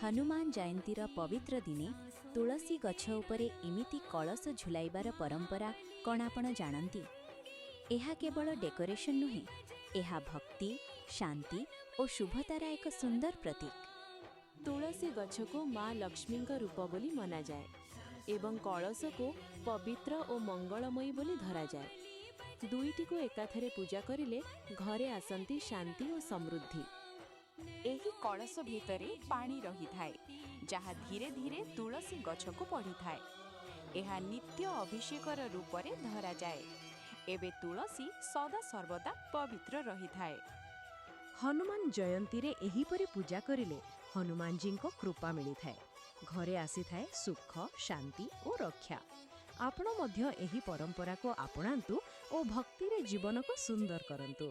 ହନୁମାନ ଜୟନ୍ତୀର ପବିତ୍ର ଦିନେ ତୁଳସୀ ଗଛ ଉପରେ ଏମିତି କଳସ ଝୁଲାଇବାର ପରମ୍ପରା କ'ଣ ଆପଣ ଜାଣନ୍ତି? ଏହା କେବଳ ଡେକୋରେସନ୍ ନୁହେଁ, ଏହା ଭକ୍ତି, ଶାନ୍ତି ଓ ଶୁଭତାର ଏକ ସୁନ୍ଦର ପ୍ରତୀକ। ତୁଳସୀ ଗଛକୁ ମା ଲକ୍ଷ୍ମୀଙ୍କ ରୂପ ବୋଲି ମନାଯାଏ ଏବଂ କଳସକୁ ପବିତ୍ର ଓ ମଙ୍ଗଳମୟୀ ବୋଲି ଧରାଯାଏ। ଦୁଇଟିକୁ ଏକାଥରେ ପୂଜା କରିଲେ ଘରେ ଆସନ୍ତି ଶାନ୍ତି ଓ ସମୃଦ୍ଧି। ଏହି କଳସ ଭିତରେ ପାଣି ରହିଥାଏ, ଯାହା ଧୀରେ ଧୀରେ ତୁଳସୀ ଗଛକୁ ବଢ଼ିଥାଏ। ଏହା ନିତ୍ୟ ଅଭିଷେକର ରୂପରେ ଧରାଯାଏ। ଏବେ ତୁଳସୀ ସଦା ସର୍ବଦା ପବିତ୍ର ରହିଥାଏ। ହନୁମାନ ଜୟନ୍ତୀରେ ଏହିପରି ପୂଜା କରିଲେ ହନୁମାନଜୀଙ୍କ କୃପା ମିଳିଥାଏ, ଘରେ ଆସିଥାଏ ସୁଖ, ଶାନ୍ତି ଓ ରକ୍ଷା। ଆପଣ ମଧ୍ୟ ଏହି ପରମ୍ପରାକୁ ଆପଣାନ୍ତୁ ଓ ଭକ୍ତିରେ ଜୀବନକୁ ସୁନ୍ଦର କରନ୍ତୁ।